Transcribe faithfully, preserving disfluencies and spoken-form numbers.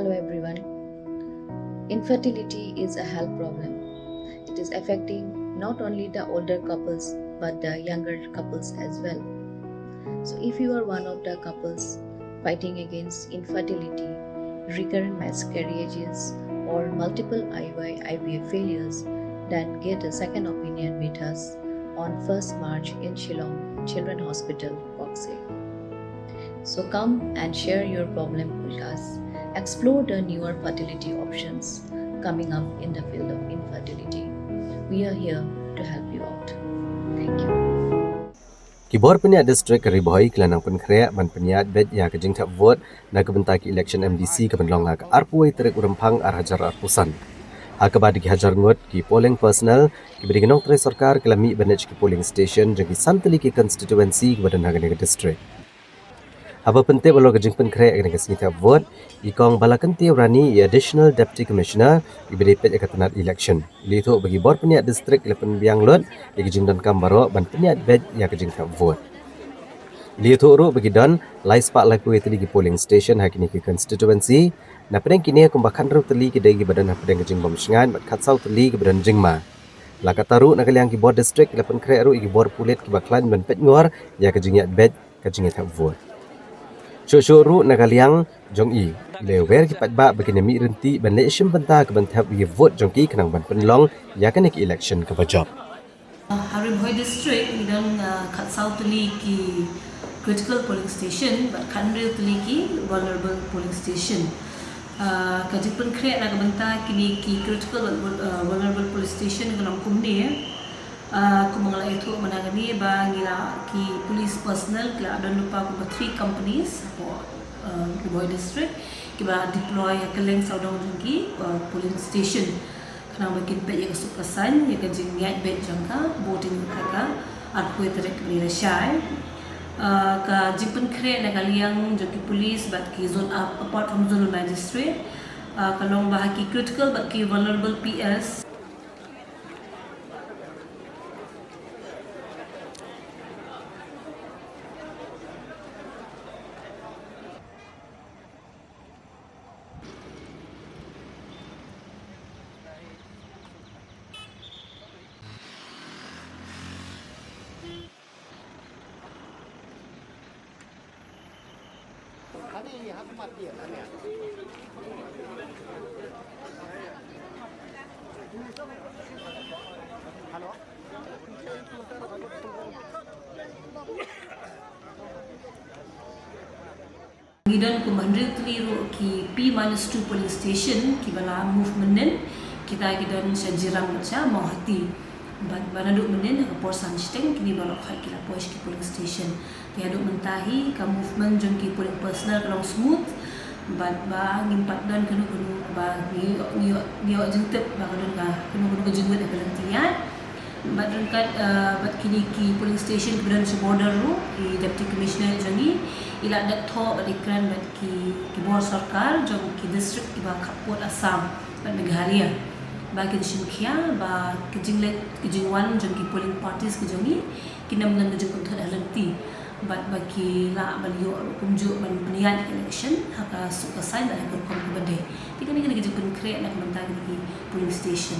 Hello everyone. Infertility is a health problem. It is affecting not only the older couples but the younger couples as well. So if you are one of the couples fighting against infertility, recurrent miscarriages, or multiple I U I I V F failures, then get a second opinion with us on first March in Shillong Children Hospital, Koksir. So come and share your problem with us. Explore the newer fertility options coming up in the field of infertility. We are here to help you out. Thank you. Ki bor pynïaid district ka Ri Bhoi ki la nang pynkhreh ban pynïaid beit ïa ka jingthep vote na ka bynta ki election M D C ka ban long ha ka arphew tarik u Rymphang ar hajar arphew san. Ha kaba da ki hajar ngut ki polling personnel kiba dei ki nongtrei sorkar ki la mih ban leit sha ki polling station jong ki san tylli ki constituency kiba don ha kane ka district. Haba pyntip halor ka jingpynkhreh kane ka sngi thep vote, i Kong Balakyntiew Rani, i Additional Deputy Commissioner iba dei peit ïa ka tnat election, i la ïathuh ba ki bor pynïaid district ki la pynbiang lut ïa ka jingdonkam baroh ban pynïaid beit ïa ka jingthep vote. I la ïathuh ruh ba ki don lai spah laiphew tylli ki polling station ha kine ki constituency. Napdeng kine kumba khathynriew tylli ki dei kiba don hapdeng ka jingbym shngaiñ bad khatsaw tylli kiba don jingma. La katta ruh na ka liang ki bor district ki la pynkhreh ruh ïa ki bor pulit kiba khlaiñ ban peitngor ïa ka jingïaid beit ka jingïathep vote. Shuh shuh ruh na ka liang jong i, i la wer ki paidbah ba kin ïa mih ryntih ban leit shim bynta ka ban thep ïa ki vote jong ki khnang ban pynlong ïa kane ka election kaba jop. Ha Ri Bhoi District ngi don khatsaw tylli ki critical polling station bad khathynriew tylli ki vulnerable polling station. Ka jingpynkhreh na ka bynta kine ki critical bad vulnerable polling station ka long kumne. Kumba nga la ïathuh mynta kane ba ngi la, ki police personnel ki la don lypa kumba three companies hapoh Ri Bhoi District kiba deploy ha kylleng sawdong jong ki polling station khnang ba kin peit ïa ka suk ka saiñ ïa ka jingïaid beit jong ka voting ha ka arphew tarik kaba la shai. Ka jingpynkhreh na ka liang jong ki police bad ki zone, apart from zonal magistrate, ka long ba ha ki critical bad ki vulnerable P S. Ngi don kumba hynriew tylli ruh ki P minus two polling station kiba la move mynnin, kita ki don sha Jirang bad sha Mawhati. Bad ba naduh mynnin ha ka por san shiteng kine baroh khoit ki la poi sha ki polling station. Te haduh mynta hi ka movement jong ki polling personnel ka long smooth. Bad ba ngim pat don kano kano ba ngi ïoh, ngi ïoh, ngi ïoh jingtip ba ka don ka kano kano ka jingwit ha ka lynti ïaid. Bad ryngkat bad kine ki polling station kiba don sha border ruh, i Deputy Commissioner jong ngi i la dep thoh bad i kren bad ki, ki bor sorkar jong ki district kiba khappud Assam bad Meghalaya ba kin shim khia ba ki jingleit ki jingwan jong ki polling parties ki jong ngi kin ym don ka jingpynthut ha lynti bad ba ki lah ban ïoh kumjuh ban pynïaid election ha ka suk ka saiñ bad ha ka rukom kaba dei. Te kane ka dei ka jingpynkhreh na ka bynta kine ki polling station.